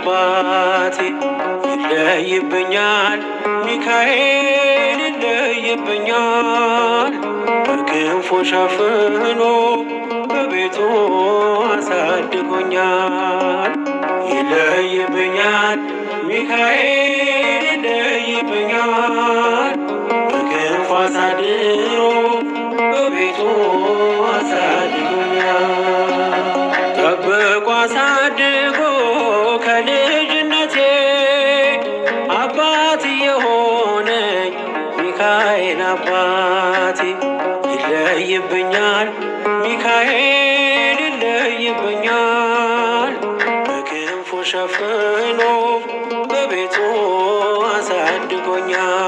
አባቴ ይለይብኛል፣ ሚካኤል ይለይብኛል። በክንፉ ሸፍኖ በቤቱ አሳድጎኛል። ይለይብኛል፣ ሚካኤል ይለይብኛል። በክንፉ አሳድሮ በቤቱ አሳድጎኛል። ጠብቆ አሳድጎ ከልጅነቴ አባት የሆነኝ ሚካኤል አባቴ ይለይብኛል፣ ሚካኤል ይለይብኛል። በክንፉ ሸፍኖ በቤቱ አሳድጎኛል።